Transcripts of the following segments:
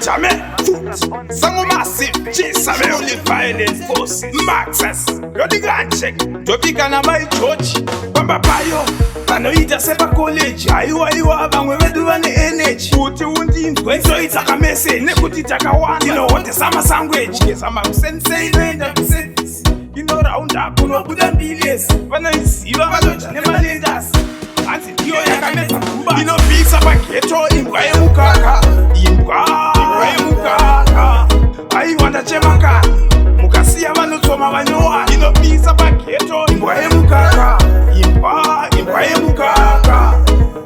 Jame foot Sango massive Chisame only violence forces Maxes Rodigan check Tobika na mai George Pamba payo Vanoita sepakoleji. Haiwa iwa, vamwe vedu vane energy. Kuti undinzwe ndoita kamessage nekuti takawanda. Tinohodhesa masangweji. Kugeza makusensei inoenda kuservice. Inoraunda kunobuda mbilesi. Vanoiziva vanoja nemalenders. Hanzi ndiyo yakamedza gumba. Inopisa paghetto imbwa yemukaka. Imbwa, imbwa yemukaka. Aiwa, ndachema kani. Mukasiya vanotsoma vanyowa. Inopisa paghetto imbwa yemukaka. Imbwa, imbwa yemukaka.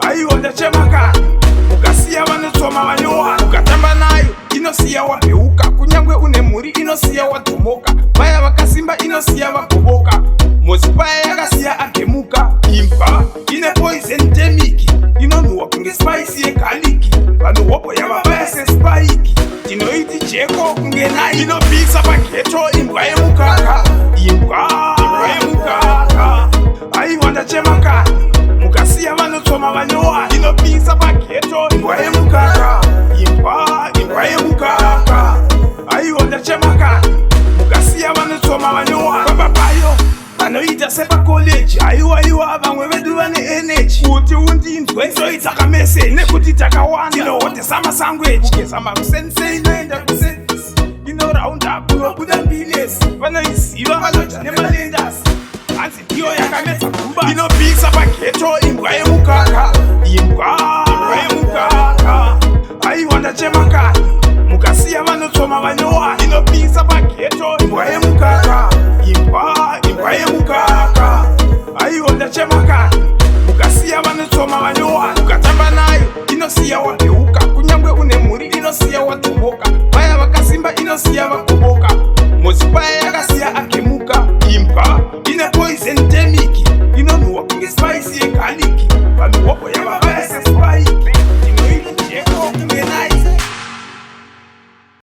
Aiwa, ndachema kani. Mukasiya vanotsoma vanyowa. Ukatamba nayo inosiya wabheuka. Kunyangwe une mhuri inosiya wadhomoka. Vaya vakasimba inosiya vagoboka. Mozi paya yakasiya agemuka. Imbwa ine poison temiki. Inonhuhwa kunge spice yegarlic. Vanhu hobho yavabaya sespike. Tinoiti jeko kunge nai. Inopisa paghetto imbwa yemukaka. Imbwa, imbwa yemukaka. Aiwa, ndachema kani. Mukasiya vanotsoma vanyowa. Inopisa paghetto imbwa yemukaka. Imbwa, imbwa yemukaka. Aiwa, ndachema kani. Mukasiya vanotsoma vanyowa. Pamba payo vanoita sepakoleji. Haiwa iwa, vamwe vedu vane energy. Kuti undinzwe ndoita kamessage nekuti takawanda. Tinohodhesa masangweji. Kugeza makusensei inoenda kuservice. Inoraunda kunobuda mbilesi. Vanoiziva vanoja nemalenders. Hanzi ndiyo yakamedza gumba. Inopisa paghetto imbwa yemukaka. Imbwa, imbwa yemukaka. Aiwa, ndachema kani. Mukasiya vanotsoma vanyowa. Inopisa paghetto imbwa yemukaka. Imbwa, imbwa yemukaka. Aiwa, ndachema kani. Mukasiya vanotsoma vanyowa.